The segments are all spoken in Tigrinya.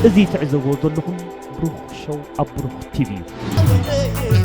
እዚ ትዕዘብዎ ዘለኹም ብሩኽ ሾው ኣብ ብሩኽ ቲቪ እዩ።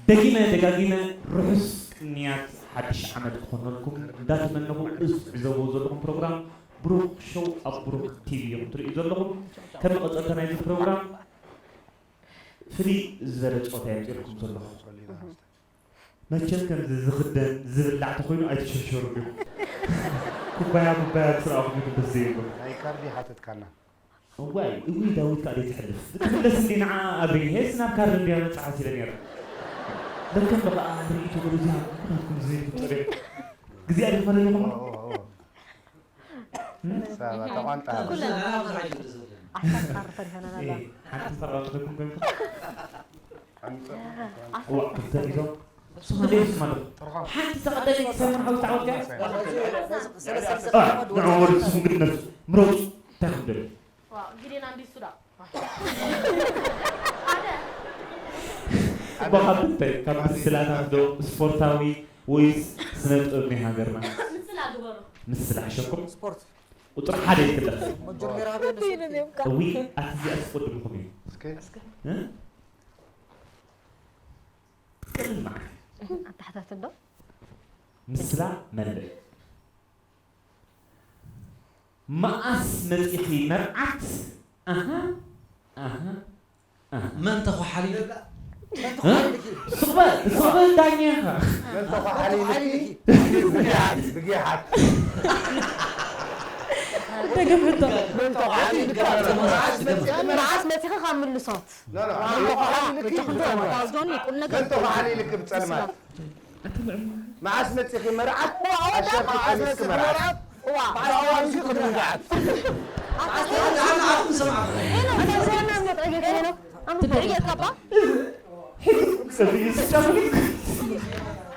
ደጊመ ደጋጊመ ርሑስ ቅንያት ሓድሽ ዓመት ክኾነልኩም እንዳተመነኹ፣ እዚ ትዕዘብዎ ዘለኹም ፕሮግራም ብሩኽ ሾው ኣብ ብሩኽ ቲቪ ኢኹም ትርእዩ ዘለኹም። ከም መቐጸልታ ናይዚ ፕሮግራም ፍልይ ዝበለ ጸወታ እየ ኣምጺእልኩም ዘለኹ። መቸም ከምዚ ዝኽደን ዝብላዕ ተኾይኑ ኣይትሸርሸሩ ዲኹም። ኩባያ ኩባያ ምስ ረኣኹም እዩ ደስ ዘይብሎ። ናይ ካርዲ ሓተትካና። እዋይ፣ እውይ፣ ዳዊት ከኣ ዘይትሕልፍ። ክትምለስ እንዲ ንዓ ኣብርሂ፣ ሄስ ናብ ካርዲ እንድያ መጽዓ ሲለ ነይረ። ለከ እንዶ ከኣ ርኢቶ ገለ እዚኣ ኩላትኩም ዝዘይትፈልጦ ድያ? ግዜኣ ድዩ ማለት ኣለኹም? ኦ፣ ኦ፣ ኦ። እም? ሳባ፣ ተቋንጣ። ኩለን ዓሰርተ ዓመት ፈሪሐና ኢና። ኤ፣ ሓንቲ ፈራም ትኽክል ኮይንኩም? ሓንቲ እዋ፣ ክልተ ኢዶ። ስሙ ደስ ማለት። ሓንቲ ተቐደሚ ሰሙን ሓውስ ዓወት እያ። አ፣ ንዑ ወደ ስሙ ግድነት ምረጹ። እንታይ ክብደል? ዋው፣ ጊዴን ኣንዲሱ ዳ? ሓደ። ጽቡቕ፣ ካብ ምንታይ? ካብ ምስላታት ዶ፣ ስፖርታዊ ወይስ ስነ ጥበብ ናይ ሃገርና? ምስላ ግበሩ። ምስላ፣ ሕሸኩም? ስፖርት። ቁጽሪ ሓደ ይትለፍ። መጀመርያ ቤት ስፖርት። እዊ፣ ኣቲ እዚኣ ትፈድምኹም እዩ። እስከ። እ? ቅድሚ መዓት። ኣተሓታትን ዶ? ምስላ መለይ። መኣስ መጺኺ መርዓት? ኣሃ፣ ኣሃ፣ ኣሃ። መን ተዃሓሊሉ? መን እ? ተዃሓሊልኪ? ስቕ በል፣ ስቕ በል ዳኛ ኢኻ። መን ተዃሓሊልኪ? ብጊሓት፣ ብጊሓት። ደገም ሕቶ። መን ተዃሓሊልኪ? መዓስ መጺኺ ካብ ምልሶት? ኖ፣ ኖ። መን ተዃሓሊልኪ? ጆኒ፣ ቁም ነገር መን ተዃሓሊልኪ ብጸልማት? መዓስ መጺኺ መርዓት? ኣሸርኪ ቀሚስኪ መርዓት።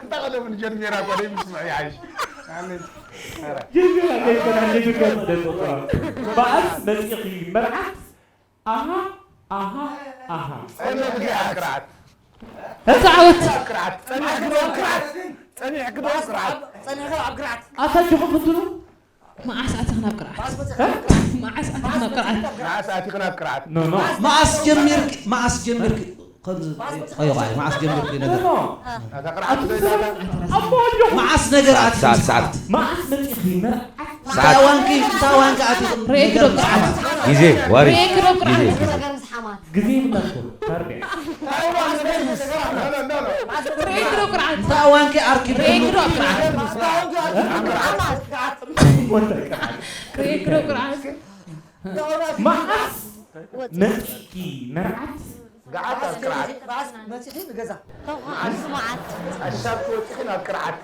እንታይ ቀደም ንጀርሜራ እኮ ደይ ምስምዑ ይሓይሽ። ኣነ ጀርሜራ ደይ ኮና፣ ደይ ኮና፣ ደይ ኮና። መዓስ መጺኺ መርዓት? ኣሃ፣ ኣሃ፣ ኣሃ። ጸኒሕኪ ኣብ ግርዓት። ተጻወት። ኣብ ግርዓት። ጸኒሕኪ ዶ ኣብ ግርዓት? ጸኒሕኪ ዶ ኣብ ግርዓት? ጸኒሕኪ ኣብ ግርዓት። ኣታ ዲኹም ክትብሉ? መዓስ ኣቲኺ ናብ ቅርዓት? እ? መዓስ ኣቲኺ ናብ ቅርዓት? መዓስ ኣቲኺ ናብ ቅርዓት? ኖ፣ ኖ። መዓስ ጀሚርኪ? መዓስ ጀሚርኪ? ከምዚ፣ ቆይ፣ ቆይ፣ መዓስ ጀሚርኪ ነገር? ኖ፣ ኖ። ኣታ ቅርዓት ኣቲ ዶ ይዛታ? ኣቦ ወልዶ። መዓስ ነገር ኣቲኺ? ሰዓት፣ ሰዓት። መዓስ መጺኺ መርዓት? ሰዓት። እንታይ ዋንኪ፣ እንታይ ዋንኪ ኣቲኺ? ርኤኪ ዶ ቅርዓት? ግዜ፣ ወሪ። ርኤኪ ዶ ቅርዓት? ግዜ፣ ግዜ። ነገር ምስ ሓማት። ግዜ ይብላ እኮ፣ ካርድያ። ኖ፣ ኖ፣ ኖ፣ ኖ። ርኤኪ ዶ ቅርዓት? እንታይ ዋንኪ ኣርኪብኪ? ርኤኪ ዶ ቅርዓት? ሓማት። ወንታይ ቅርዓት? ርኤኪ ዶ ቅርዓት? መዓስ መጺኪ መርዓት? ገዓት ኣብ ቅርዓት። መዓስ መጺኺ ንገዛ? ተውዓል ስማዓት። ኣሻብ ክወጽኺ ናብ ቅርዓት።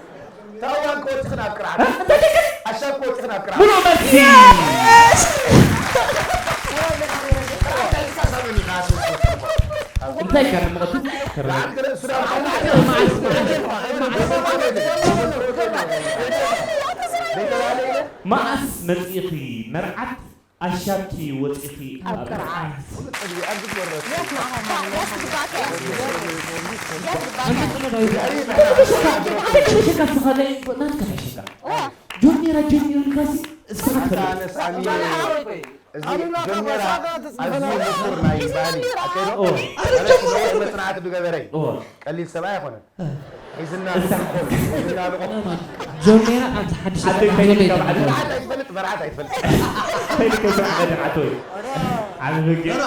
ተዋን ክወጽኺ ናብ ቅርዓት። እ? እንታይ ደገም? ኣሻብ ክወጽኺ ናብ ቅርዓት። ብሉዕ መልሲ። የስ! እንታይ ኢልካ ንመቐትል? ቅርዓት ገለ ሱዳን። መዓስ፣ መዓስ፣ መዓስ፣ መዓስ። መዓስ መጺኺ መርዓት? ኣሻብኪ ወጺኺ ኣብ ኣብ ቅርዓት። ቅርዓት። ፍሉጥ ምግቢ ኣብ ዝግበረሉ። የት መዓት? የት ግባተ? የት ግባተ? ኣንተ ጥሎ ዳዊት። ኣንተ ጥሎ ሽካ፣ ኣንተ ጥሎ ሽካ፣ ስኻ ናይ ናትካ ናይ ሽካ። ዋ። ጆርኒራ፣ ጆርኒራ ንካሲ፣ እስኻ ኣንተ ትፈልጥ። ኣነ ሳሚ። እዚ ኣሉላ ካብ ጀመራ ራሳኻ ትጽንሕ ኣዝዩ ኣለኻ። ምኩር ናይ ሒዝና ባህሊ ነይራ። ኣከይዶ? ኦ። ማለት ነዊሕ መጽናዕቲ ዝገበረ እዩ። ኦ። ቀሊል ሰብ ኣይኮነን። ሒዝና ንቆም፣ ሒዝና ንቆም። ጆሜራ ኣብዚ ሓድሽ ኣደይ ስራሕ ከይድ ጀመረ ካብ ዓዲ። ይበሃል። መርዓት ኣይትፈልጥ፣ መርዓት ኣይትፈልጥ። ከይድ ከይድ ዓዲ ዓዲ። ዓቢ በጊዕ።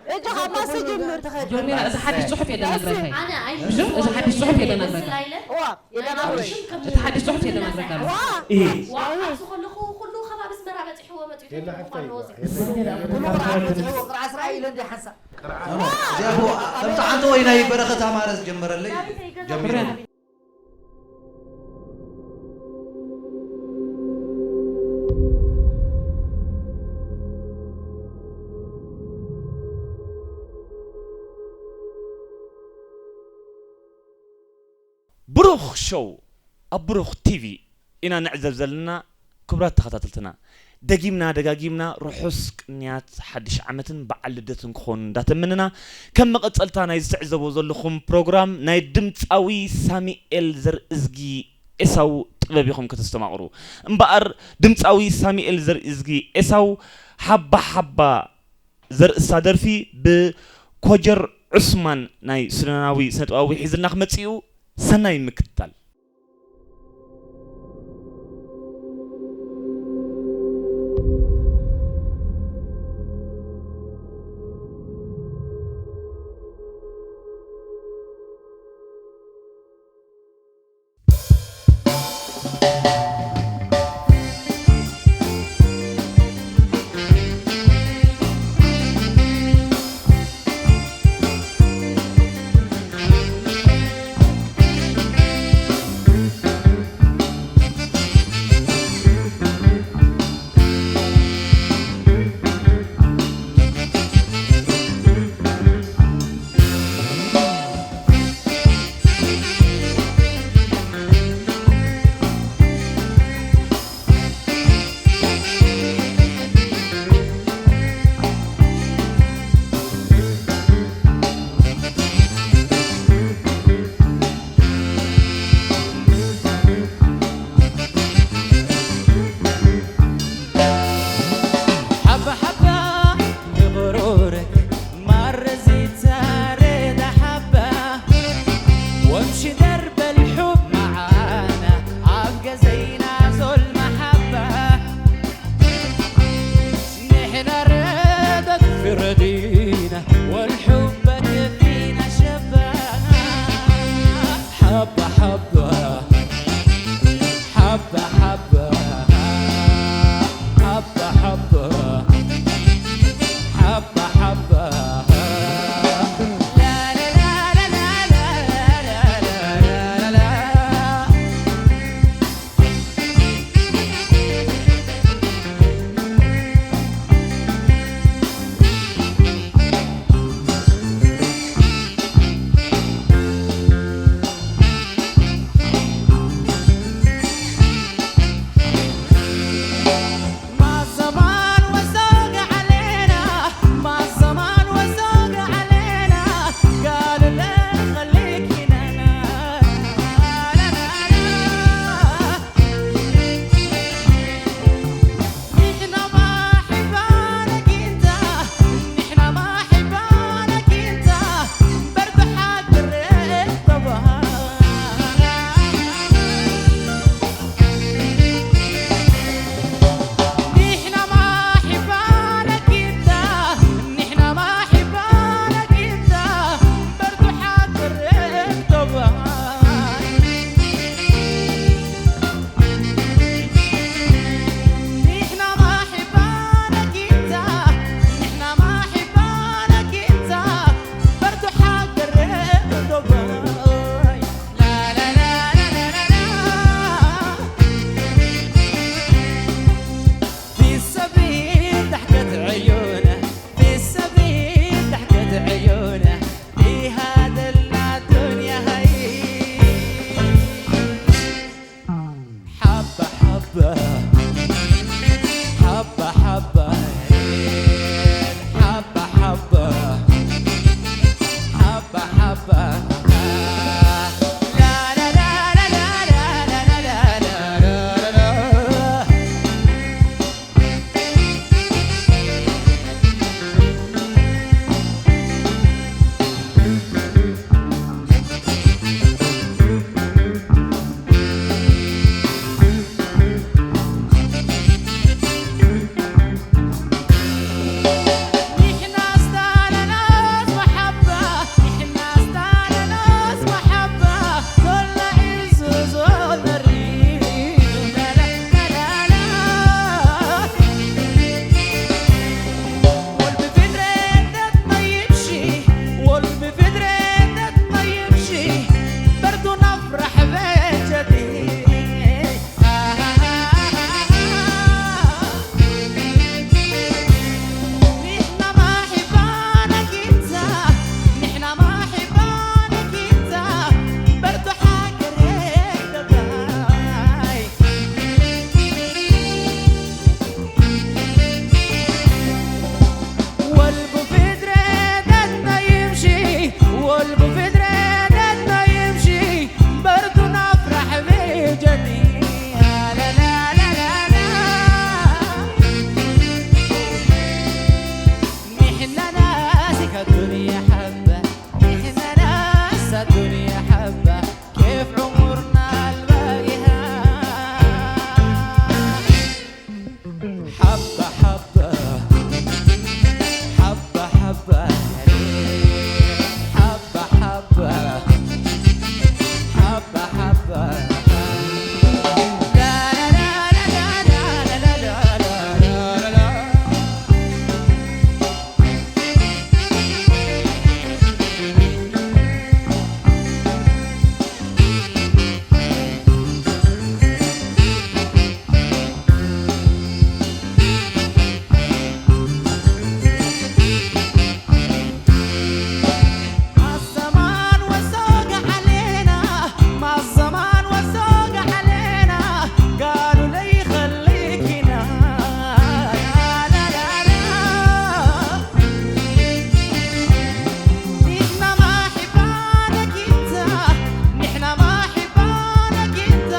ሕጂ ካብ ማሰ ጀምር። ጆሜራ፣ እዚ ሓድሽ ጽሑፍ የደናግረካ እዩ። ኣነ ኣይምሽ-፣ እዚ ሓድሽ ጽሑፍ የደናግረካ። ስላይለ እዋ፣ የደናግረካ። ሽም ከም እቲ ሓድሽ ጽሑፍ የደናግረካ ኣሎ። ዋ! እሂ። ዋ፣ ኣብዚ ከለኹ ኩሉ ከባቢ ኣስመራ በጺሕዎ መጺኡ የላ ተትርፎ ሓፍተይ፣ ኣለዎ እዚ። የላ። ኩሉ ቅርዓ መጺኡ፣ ቅርዓ ስራይ ኢለ እንዲ ሓንሳእ። ቅርዓ። እዚኣ እኮ ከምቲ ዓንተ ወይ ናይ በረኸት ኣማረ ዝጀመረለይ ጀሚረ። ብሩኽ ሾው ኣብ ብሩኽ ቲቪ ኢና ንዕዘብ ዘለና። ክቡራት ተኸታተልትና፣ ደጊምና ደጋጊምና ርሑስ ቅንያት ሓድሽ ዓመትን በዓል ልደትን ክኾኑ እንዳተመንና፣ ከም መቐጸልታ ናይ ዝትዕዘቦ ዘለኹም ፕሮግራም ናይ ድምጻዊ ሳሚኤል ዘርእዝጊ ኤሳው ጥበብ ኢኹም ከተስተማቕሩ። እምበኣር ድምጻዊ ሳሚኤል ዘርእዝጊ ኤሳው ሓባ ሓባ ዘርእስታ ደርፊ ብኮጀር ዑስማን ናይ ሱዳናዊ ስነጥበባዊ ሒዝልና ክመጽእ እዩ። ሰናይ ምክትታል። الدنيا حبة، نحن ناس الدنيا حبة، كيف عمرنا الباقي ها؟ حبة حبة، حبة حبة، حبة حبة، حبة حبة. لا، لا، لا. الزمان وسوق علينا، ما الزمان وسوق علينا، قالوا لي خليك هنا. لا، لا، لا، لا. نحنا ما حبانك انت، نحنا ما حبانك انت،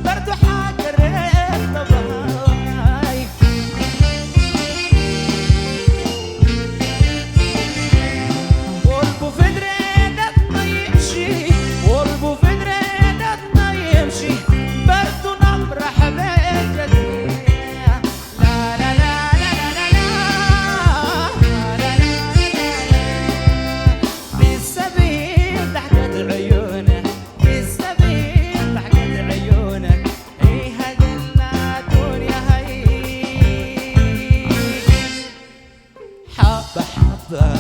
برضو حقريت طبعاي. والبو فدري دتنا يمشي، والبو فدري دتنا يمشي، برضو نمرح بيتك. حبة حبة،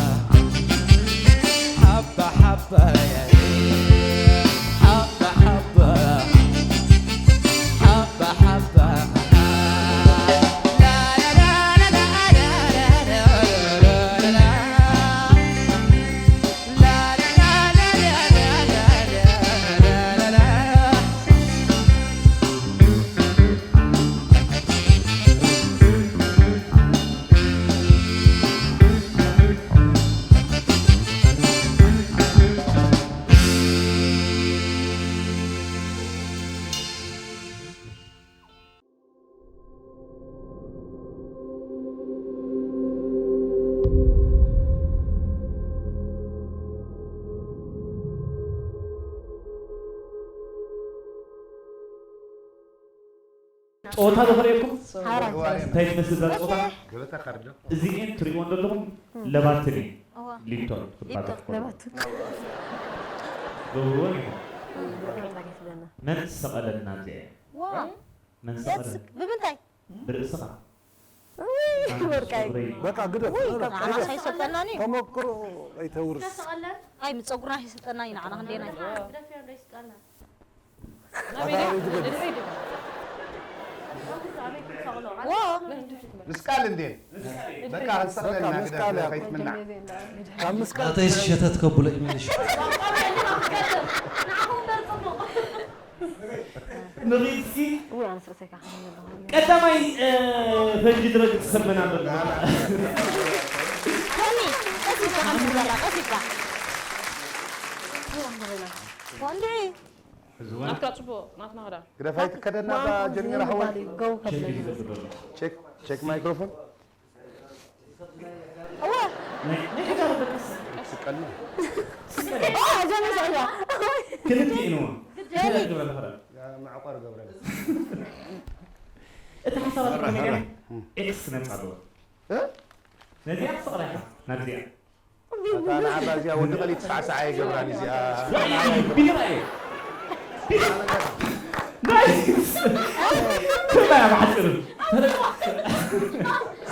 حبة حبة، يا ريت. حبة حبة، حبة حبة. لا، لا، لا. لا، لا، لا. ጸወታ ዶ ከርእየኩም? ሓራይ። እንታይ ትመስል እዛ ጸወታ? ገበታ ካርድ። እዚኤን ትርእይወን ዘለኹም ለባትን እየን። እዋ። ሊፕቶን ትባሃል። ሊፕቶን። ለባትን። ገብርወን ኢኹም። መን ዝሰቐለልና እዚኣ? ዋ። መን ደስ ዝሰቐለ? ብምንታይ? ብርእስኻ። ውይ፣ ወርቃይ። በቃ ግደፍ። ውይ፣ ግደፍ፣ ንዓና ግደፍ። ኣይሰልጠናን እዩ። ተመክሮ ኣይተውርስ። ኣይ፣ ምስ ጸጉርና ኣይሰልጠናን እዩ ንዓና ክንደየናይ። ዎ። ምስቃል እንዴ? በቃ ክንሰቕለልና በቃ ግደፍ፣ ምስቃል እያ። ከይትምናዕ። ካብ ምስቃል ናተይስ ሸተት ከብሎ ይመልሽ። ንኺድ እስኪ። እውይ፣ ኣነስ ርእሰይ ከዓ ሓሚመ ኣለኹ። ቀዳማይ፣ እ፣ ፈንጂ ድረግ ትሰመና በሉ። ቶሚ፣ ቀስ ኢልካ፣ ቀስ ኢልካ፣ ቀስ ኢልካ። ወንድዒ። ሕዝዋ። ናትካ ጽቡቕ፣ ናትና ኸዳ። ግደፋይ ትከደና እዛ ጀሚራ ሓወይ። ቸክ ይገብር ዘሎ። ቸክ፣ ቸክ ማይክሮፎን። እዋ። ናይ፣ ናይ ሓዳር በቃ ስ-፣ ስቀልና። ስቀልና። ኦ፣ ጀሚር ሰዒዳ። ክልቲኡ ንዋ። ጀሚ። እንታይ ግብረ ተኸዳ? ያ፣ መዕቆር ገብረ። እቲ ሓሳባት መራ፣ ከመይ ገይራ? መራ። ኤክስ ነጻ ኣለዎ። እ? ነዚኣ ትስቕላ ኢኻ፣ ናብዚኣ። እታ ንዓባ እዚኣ ወዲ ቀሊት ሳዕሳዓ ይገብራን እዚኣ። ራእይ፣ ቢኒ ራእይ። ናይስ። ትባያ ብሓፂሩ።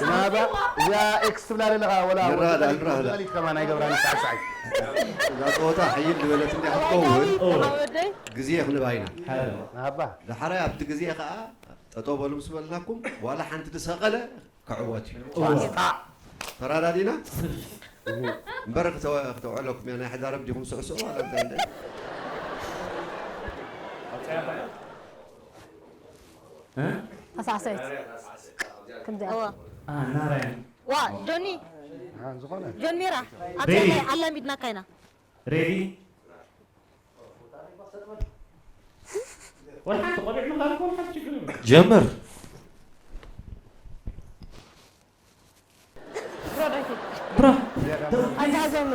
ንዓባ እዚኣ ኤክስ ትብላ ዘለኻ ወላ ንረኣዳ፣ ወዲ ቀሊት፣ ንረኣዳ። ወዲ ቀሊት ከማን ኣይገብራን ሳዕሳዓይ። እዛ ፀወታ ሕይል ዝበለት እንዲያ ክትከውን ኦ። ግዜ ክንባ ኢና። ሓደ። ንዓባ። ዳሕራይ ኣብቲ ግዜ ከዓ ጠጠው በሉ ምስ በልናኩም ዋላ ሓንቲ ዝሰቐለ ክዕወት እዩ። ዋስታ። ተራዳዲና? እምበር ክተ-፣ ክተውዕለኩም እያ። ናይ ሕዳርም ዲኹም ስዕስዑ ዋላ እንታይ እንታይ? እ? ተሳዕስዒት። ከምዚኣ። እዋ። አ፣ ናራይ። ዋ፣ ጆኒ። አ፣ ዝኾነ። ጆን ሚራ፣ ኣብዚኣ ሬዲ። ናይ ኣላሚድናካ ኢና። ሬዲ? ወላ ሓንቲ ቆቢዕ ምኻልኩ ወላ ሓንቲ ችግር የብሉን። ጀምር። ብሮ ዳዊት፣ ብሮ ኣይትሃዘኒ።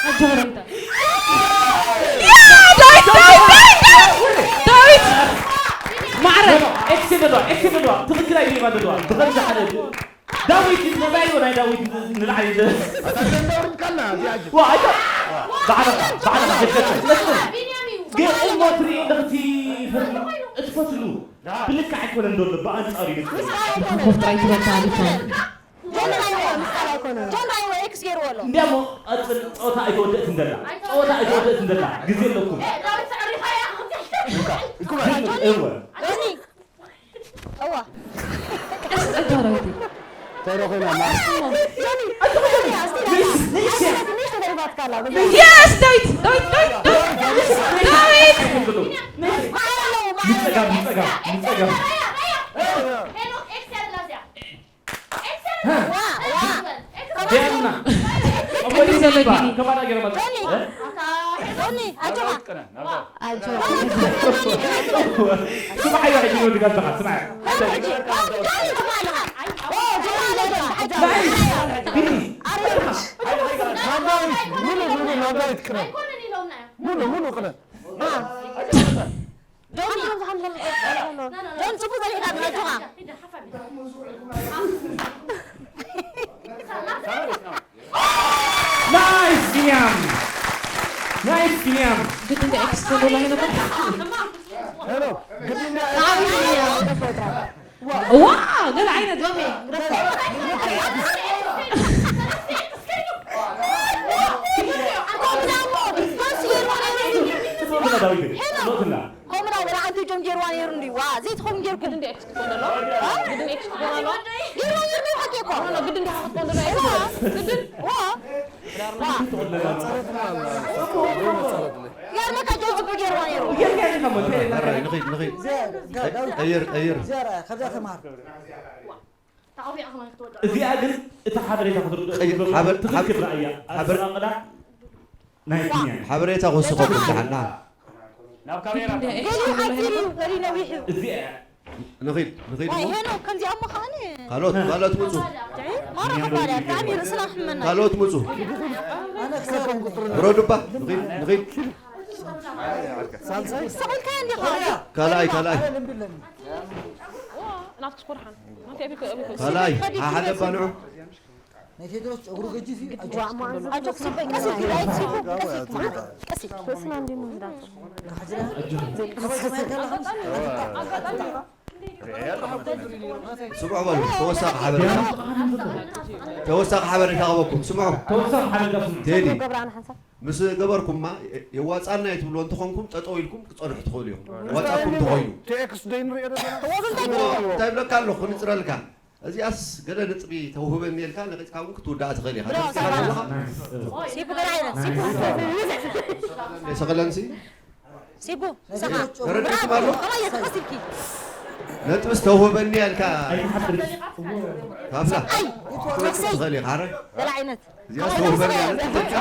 ኣጆኻ ዳዊት። ዳዊት ዳዊት ዳዊት ዳዊት ማዕረ ኤክስ ደዋ ኤክስ ደዋ ትኽክል ኣይዲማ ደዋ ብኸምዚ ሓደ ዳዊት ይትነባይ ናይ ዳዊት ንላዕሊ ኣታ ዘንዳውርም ካላ እዚኣ ዋ ኣታ ባዕልኻ ባዕልኻ ገሸተ ግን እሞ ትርኢ ለኽቲ ፈትሉ እትፈትሉ ብልክዕ ኣይኮነን ዶ ኣሎ ብኣንጻሩ እዩ ኮፍ ጥራይ ትበልካ ኣሊፋ ጆን ራይዎ ምስካል ኣይኮነን። ጆን ራይዎ ኤክስ ገይርዎ ኣሎ። እንዲያሞ ቀጽል ጸወታ ኣይተወደእትን ዘላ ጸወታ ኣይተወደእትን ዘላ ግዜ ኣለኩም እወ ጆኒ እዋ ቀስ ዳዊት ተረኺና ማ ጆኒ ጆኒ ኣስቲ ንሽ ንሽ ተደሪባትካ ኣላ። የስ ዳዊት ዳዊት ዳዊት ዳዊት ዳዊት ንጸጋም ንጸጋም ንጸጋም ዋ ዋ ዲያና ከምዚ ዘሎ ቢኒ ከማና ገይረ መጣ ጆኒ ኣጆኻ ስምዓዮ ሕጂ ንወዲ ጋልተኻ ስምዓዮ ጆኒ ትበሃል ኢኻ። ኦ ጆኒ ኣለካ። ቢኒ ናባይት ሙሉ ሙሉ ናባይት ቅነ ሙሉ ሙሉ ቅነ ጆን ጽቡቅ ዘሪእካ ኣጆኻ። ናይስ ቢንያም ናይስ ቢንያም ግድ እንደ ኤክስ ኮንዶ ላይ ነበር ሄሎ ግድ እንደ ዋ ገለ ዓይነት ዶሜ ጽቡቅ ዳዊት ኖትና ከምኡ ዳ ወላ ሓንቲ ጆን ጌርዋ ነይሩ እንዲ ዋ ዘይትኸውን ጌርኩም ግድ እንደ ኤክስ ኮንዶ ሎ ግድ እንደ ኤክስ ኮንዶ ሎ ጌርዋ ነይሩ ሓቂ እኮ ግድ እንደ ኮንዶ ሎ ግድ ዋ ዋ ገርመካ ጆን ጽቡቅ ጌርዋ ነይሩ ንኺድ ንኺድ ቀይር ቀይር እዚኣ ርኣያ ካብዚኣ ተምሃር እዚኣ ግን እቲ ሓበሬታ ክትርድኦ ቀይር ሓበር ትኽክል ራእያ ሓበር ኣስተቓቕላ ናይ ቢንያም ሓበሬታ ክወስኸኩም ደሓና ገሊኡ ሓፂር እዩ ገሊኡ ነዊሕ እዩ እዚኣ ንኺድ ንኺድ ዋይ እሞ ሄኖ ከምዚኣ እሞ ከዓኒ ካልኦት ካልኦት ምፁ ማራ ባርያ ብጣዕሚ ርእስና ክሕመና ካልኦት ምፁ ኣነ ክሳብ ብሮ ዱባ ንኺድ ንኺድ ሰቂልካ እንዲኻ ካልኣይ ካልኣይ ልምዲ ኣለኒ ናትኩስ ቁርሓን ናቲ ኣቢኮ ኣቢኮ ካልኣይ ሓሓደ ባልዑ ናይ ቴድሮስ ጨጉሩ ገጂፍ እዩ ኣጆ ኣጆክ ሲበይ ቀስ ኢልኪ ዳዊት ሲቡ ቀስ ኢልኪ ማለት ቀስ ኢልኪ ርእስና እንዲ ምውዳት ስምዑ በሉ ተወሳኺ ሓበሬታ ተወሳኺ ሓበሬታ ክበኩም ስምዑ ተወሳኺ ሓበሬታ ስሙ ቴዲ ገብረኣና ሓንሳብ ምስ ገበርኩማ የዋፃና እዩ ትብልዎ እንተኾንኩም ጠጠው ኢልኩም ክፀንሑ ትኽእሉ እዮም ዋፃኩም እንተኾይኑ ቴክስት ዶ ንሪኦ ዘለና እንታይ ብለካ ኣለኹ ንፅረልካ እዚኣስ ገለ ንፅቢ ተውህበኒ ኢልካ ነቂፅካ እውን ክትውዳእ ትኽእል ኢኻ ሲቡ ገለ ዓይነት ሲቡ የሰቐለንሲ ሲቡ ሰኻ ተረዲእኩም ኣሎ ከማየት ቀስ ኢልኪ ነጥብስ ተውህበኒ ኢልካ ካብዛ ኣይ መክሰይ ትኽእል ኢኻ ረ ገለ ዓይነት እዚኣስ ተውህበኒ ኢልካ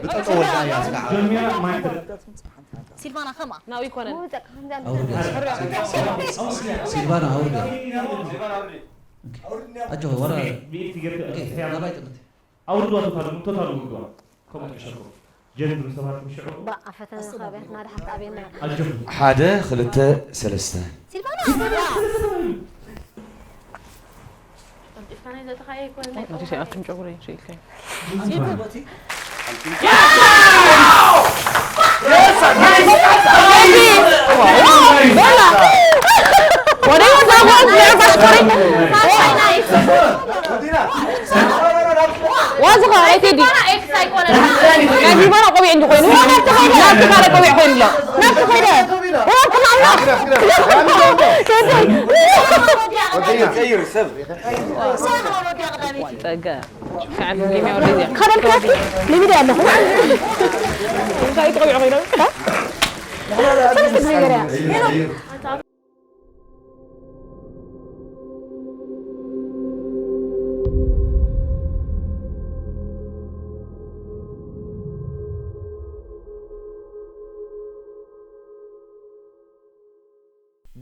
ብጠጠው ወዳ እያ ስጋዓ ጀሚራ ማይክል ሲልቫና ከማ ናው ይኮነን ኣውርዳ ሲልቫና ኣውርዳ ኣጆ ወረ ብኢድ ትገርእ ናባይ ጥምት ኣውርድዋ ቶታሉ ቶታሉ ውርድዋ ከምኡ ትሕሸኮ ጀንድሩ ሰባት ምሽዑ ባዕ ፈተና ካበያትና ድሓር ተኣብየና ኣጆኹም ሓደ ክልተ ሰለስተ ሲልቫና ኣቱም ጨጉረይ ርእልከ ዋዝኻ ኣይቴዲ ናይ ቢባና ቆቢዕ እንዲ ኮይኑ ናብቲ ካልእ ቆቢዕ ኮይኑ ኣሎ ናብቲ ከይደ ወርቅና ኣምላኽ ቀይር ሰብ ጸጋ ከዓል ጌም ያወርድ እዚኣ ከደልካት ልምድ ኣለኹ እንታይ ቆቢዕ ኮይኖም ሰለስተ ነገር እያ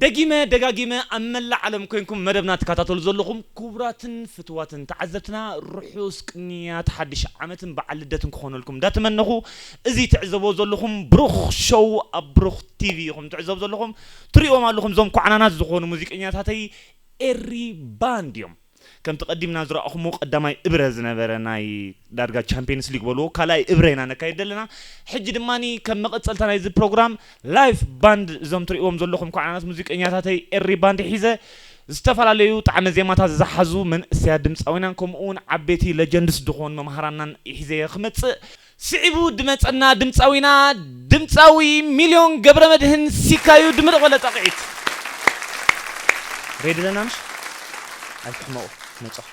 ደጊመ ደጋጊመ ኣብ መላእ ዓለም ኮይንኩም መደብና ትከታተሉ ዘለኹም ክቡራትን ፍትዋትን ተዓዘብትና፣ ርሑስ ቅንያት ሓድሽ ዓመትን በዓል ልደትን ክኾነልኩም እንዳተመነኹ፣ እዚ ትዕዘቦ ዘለኹም ብሩኽ ሾው ኣብ ብሩኽ ቲቪ ኢኹም ትዕዘቡ ዘለኹም። ትሪእዎም ኣለኹም፣ እዞም ኳዕናናት ዝኾኑ ሙዚቀኛታተይ ኤሪ ባንድ እዮም። ከምቲ ቀዲምና ዝረኣኹሞ ቀዳማይ እብረ ዝነበረ ናይ ዳርጋ ቻምፒየንስ ሊግ በልዎ፣ ካልኣይ እብረ ኢና ነካይድ ዘለና። ሕጂ ድማኒ ከም መቐጸልታ ናይዚ ፕሮግራም ላይፍ ባንድ እዞም ትርእይዎም ዘለኹም ኳዕናናት ሙዚቀኛታተይ ኤሪ ባንድ ሒዘ፣ ዝተፈላለዩ ጣዕመ ዜማታት ዝሓዙ መንእሰያት ድምፃውያናን ከምኡ እውን ዓበይቲ ሌጀንድስ ዝኾኑ መምሃራናን ሒዘ ክመጽእ። ስዒቡ ድመጸና ድምጻዊና፣ ድምጻዊ ሚልዮን ገብረመድህን ሲካዩ። ድምቕ በለ ጣቕዒት። ሬዲ ኣለና ምሽ? ኣይትሕመቑ፣ መጻኹ።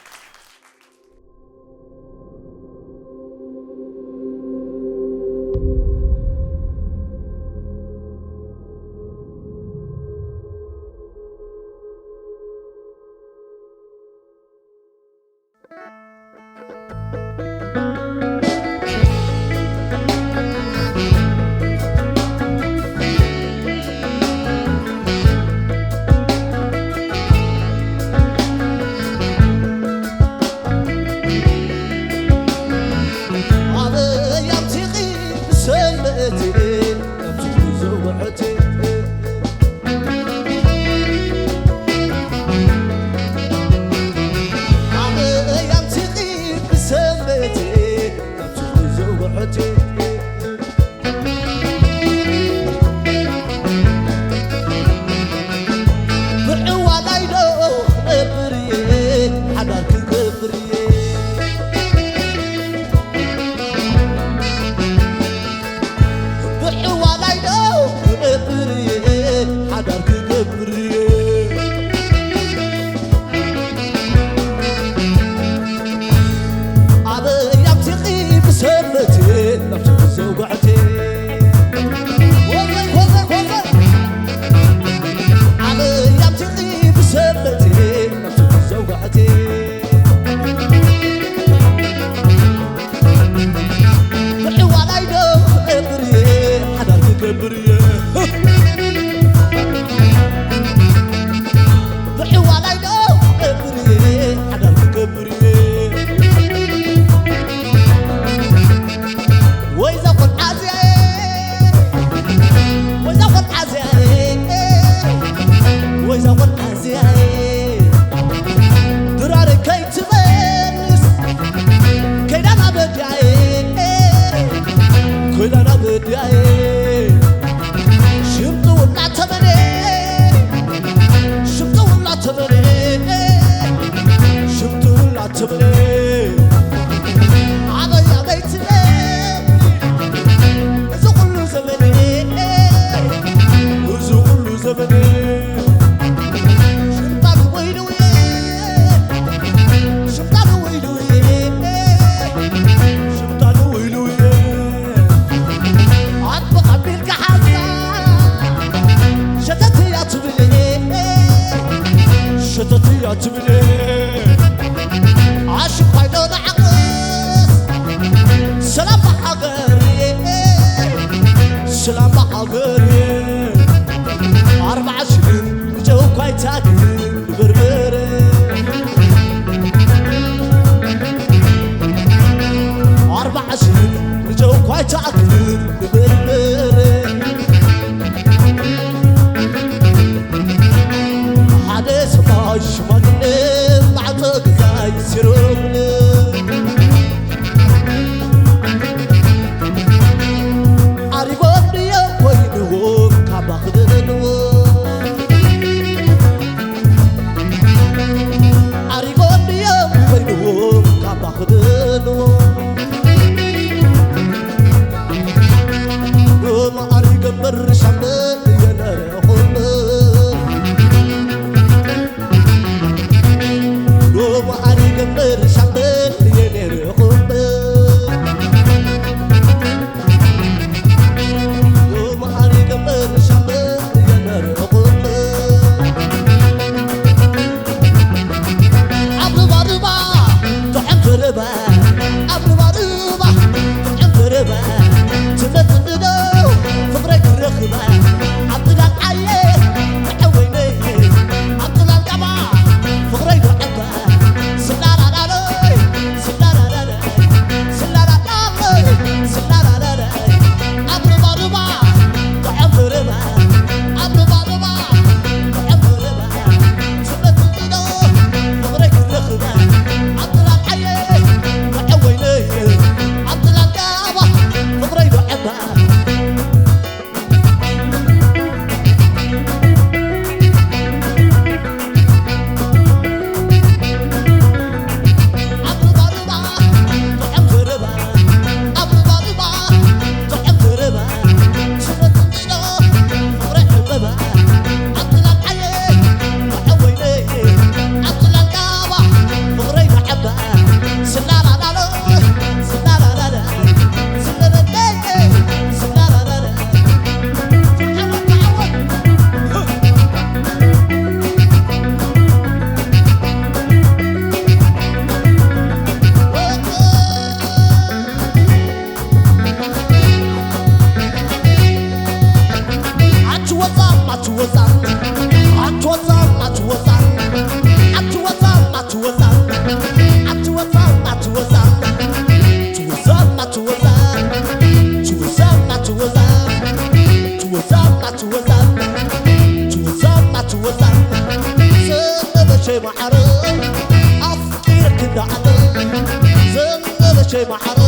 ሸይ ማዕረ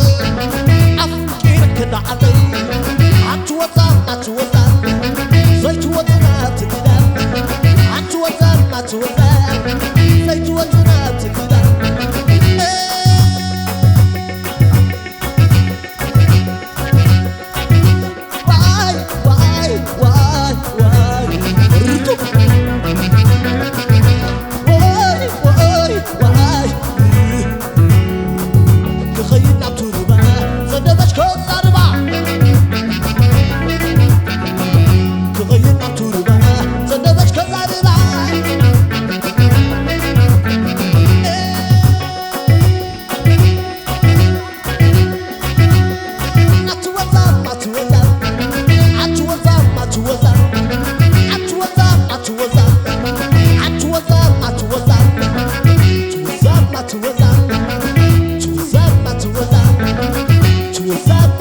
ኣፍቂርክ እንዳዓለይ ኣትወዛም ኣትወዛም ዘይትወዝና ትግዳም ኣትወዛም ኣትወዛም ዘይትወዝና ትግዳም ዋይ ዋይ ዋይ ዋይ ዋይ ርጡብ ዋይ ዋይ ዋይ ክኸይድ ናብቱ ሩባ ዘነበች ከዛርባ ክኸይድ ናብቱ ሩባ ዘነበች ከዛርባ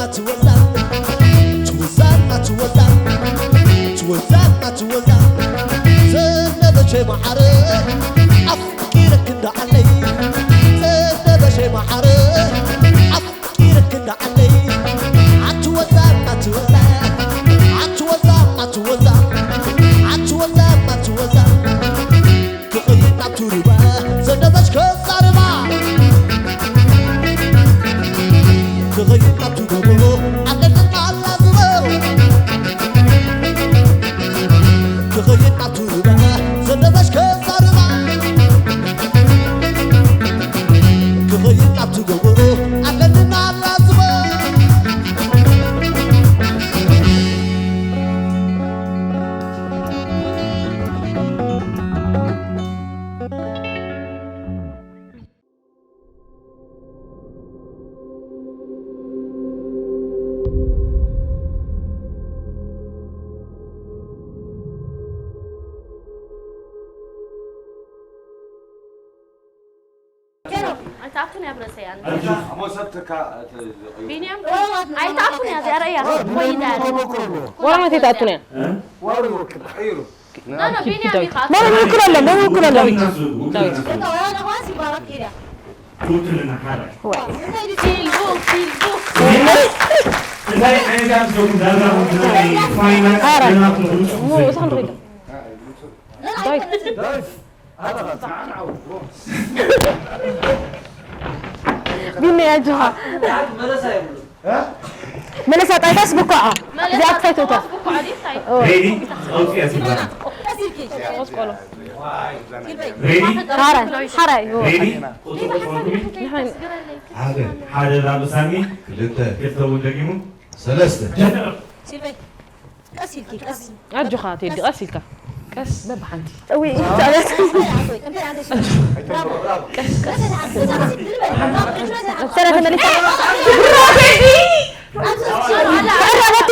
ትወዛና ትወዛ ትወዛና ትወዛ ትወዛና ትወዛ ዘነበች ማዓረ ኣፍቂረክ እንዳዓለይ ዘነበች ማዓረ ኣፍቂረክ እንዳዓለይ ኣትወዛና ትወዛ ኣትወዛና ትወዛ ኣትወዛና ትወዛ ክኸይድ ናብቱ ሩባ ዘነበች ከዛርባ ክኸይድ ናብቱ ጎቦ ኣለና ኣላዝበው ክኸይድ ናብቱ ሩባ ዘነበች ከዛርባ ክኸይድ ናብቱ ጎቦ ኣለና ኣላዝበው ኣይትኣቱን እያ ብርእሰይ ኣነ። ኣጆ። ቢንያም ኣይትኣቱን እያ እዚኣ ረእያ። ኮይና እያ። ወላ መን ኣይትኣቱን እያ? እ? ኖ፣ ኖ፣ ቢንያም ኢኻ። መን ይውክል ኣሎ? መን ይውክል ኣሎ? ዳዊት። ዳዊት። ዳዊት። ትውክልና ሓደ። ወይ። ፊልቡ፣ ፊልቡ። እንታይ ዓይነት ኣንስቶም ዳርጋ ፋይናል ኧረ። ገና ትውክሉ ሞ፣ እዛ ንሪኦ። ዳዊት። ቢኒ ኣጆኻ። መለሳ ጣይታስ ብኳዓ። እዚኣ ክፈይት እቶ። ሬዲ? ኣውፅያ ሲልቫና። ቆስቆሎ። ሬዲ? ሓራይ፣ ሓራይ፣ ኦ። ሬዲ? ቁፅሪ ቁፅሪ። ንሕን ሓደ፣ ሓደ ላምሳኒ። ክልተ። ክልተ እውን ደጊሙ። ሰለስተ። ጀምር። ሲልቨይ። ቀስ ኢልኪ፣ ቀስ። ኣጆኻ ቴዲ፣ ቀስ ኢልካ። ቀስ በብሓንቲ። እዊ፣ ታበት። ሰረ ተመሊሳ። ብራቮ ቴዲ! ቀረበቲ።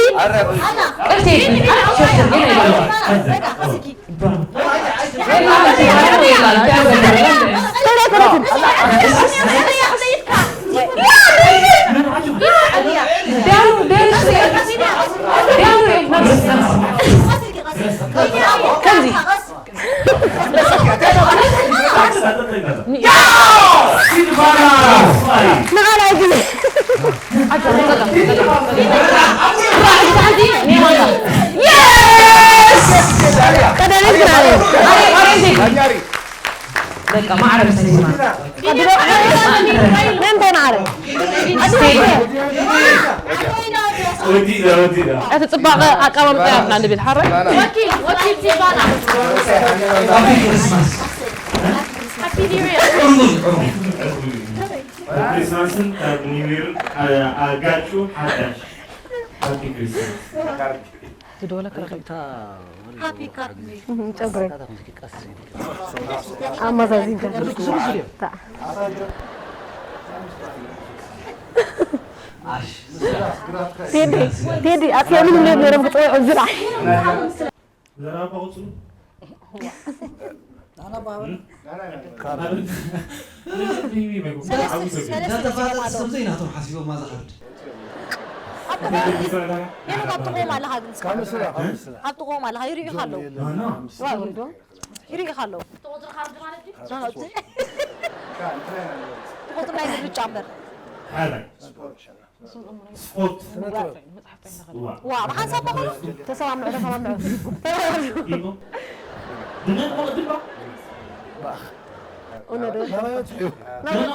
ቀስ ቴዲ። ከምዚ። ንኻልኣይ ግዜ። ቀዳመይቲ። በቃ ማዕረ ምስ ዜማ። መን ተናረ? ወዲእና፣ ወዲእና። እቲ ጽባቐ ኣቀማምጣ ያብና ንብል፣ ሓራይ? ወኪል፣ ወኪል ሲልቫና። ሃፒ ክሪስማስ። ሃፒ ኒው ይር። እርጉዝ፣ እርጉዝ፣ እርጉዝ። ክሪስማስን ካብ ኒው ይር ኣ-፣ ኣጋጩ ሓዳሽ። ሃፒ ክሪስማስ። ዝደወለካ ረኺብካ። ሃፒ ካፕ ሚ። እህ፣ ጨጉረይ። ኣመዛዚንካ። ታ። ቴዲ፣ ቴዲ፣ ኣጥፊኦምን እብሎም ነይሮም ክጽውዑ ዝራሕ። ዘራባ ቁጽሩ። ናና ባባ። እም? ሰለስተ፣ ሰለስተ ዳታ ፋዘር ዲስኮም ዘይናቶም ሓሲቦም ማዛ ካርድ። ኣብ ጥቕኦም ኣለኻ ግን እስካብ ንስራ፣ ካብ ንስራ። ኣብ ጥቕኦም ኣለኻ፣ ይርእዩኻ ኣለዉ። ኖ፣ ኖ። ዋ፣ ይርእዩኻ ኣለዉ። ትቑጽሪ ካርድ ማለት ድዩ? ኖ፣ ኖ፣ እቲ ትቑጽሪ ናይ ምርጫ እምበር። ሓራይ። ስፖርት። ስነ ጥበብ። ዋ። ዋ፣ ብሓንሳብ ተኾኑ? ተሰማምዑ፣ ተሰማምዑ። ኢሉ። ብመን መቕድም ባ? እውነት ዶ? ናባይ በፂሑ። ኖ፣ ኖ።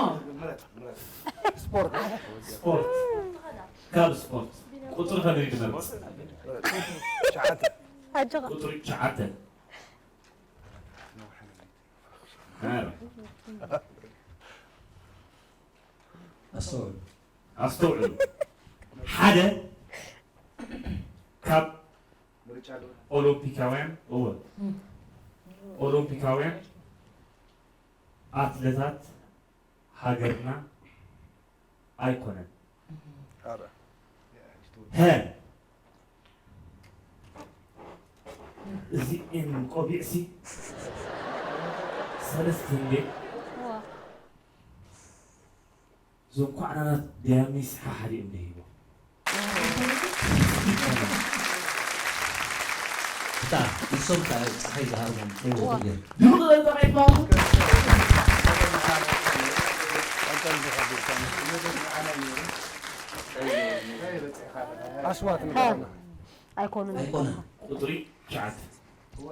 ስፖርት። ስፖርት። ካብ ስፖርት። ቁፅሪ ከመይ ድመርፅ? ትሽዓተ። ኣጆኻ። ቁፅሪ ትሽዓተ። ሓራይ። ኣስተውዕሉ። ኣስተውዕሉ። ሓደ ካብ ኦሎምፒካውያን፣ እወ፣ ኦሎምፒካውያን ኣትለታት ሃገርና ኣይኮነን። ኣረ። ሀ። እዚኤን ቆቢዕሲ ሰለስተ እንዴ? ዋ። እዞም ኳዕናናት ዲያሚስ ሓሓዲኦም ደሂቦም። ብጣዕሚ ንሶም ከኣ ጸሓይ ዝሃርሞም እዎ። እዮም። ድምቕ ጸሓይ ይበሃሉ። ኣስዋት ንገረና። ኣይኮኑን። ኣይኮነን። ቁጽሪ ትሽዓተ።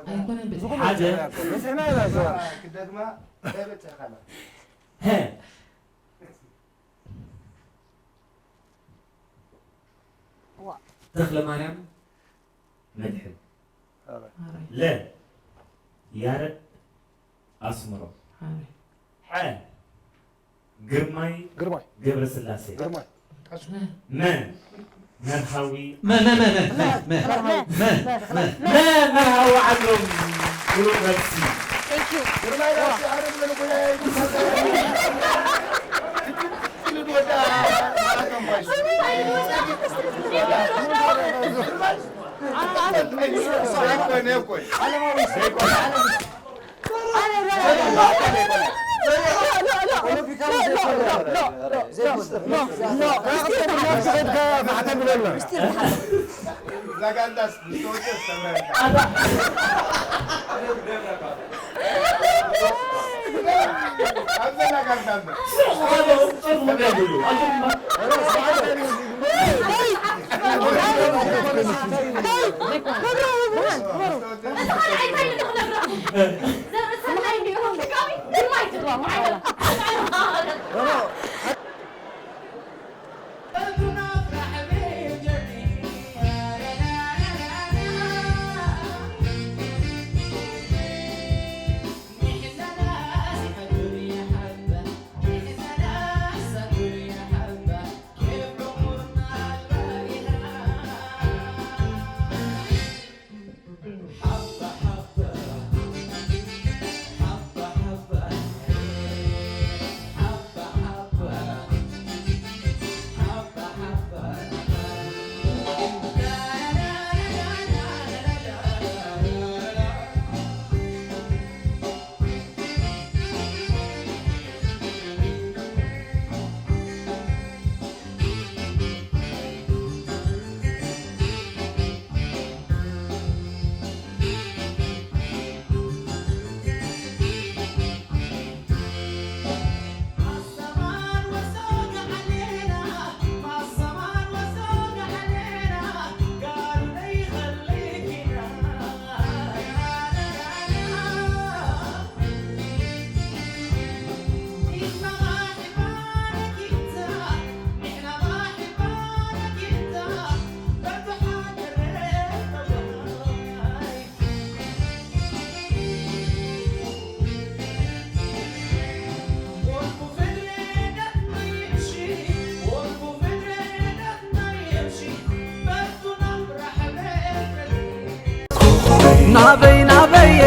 ኣይኮነን። ዝኾነ ሓደ። በዚሕና ኢና ዘዋ። ክደግማ እንታይ በጺሕካና? ሀ። ዋ። ተኽለ ማርያም መድሕን። ኣረ። ለ። ያረድ ኣስመሮም። ኣረ። ሐ። ግርማይ ግርማይ። ገብረስላሴ። ግርማይ። መ። መርሃዊ። መ፣ መ፣ መ፣ መ፣ መ፣ መ። መ፣ መ፣ መ። መ፣ መርሃዊ ዓንዶም። ብሩኽ መልሲ። Thank you። ግርማይ ራሱ ዓረብ ለልኮ ናበይ ናበየ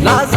ላዛ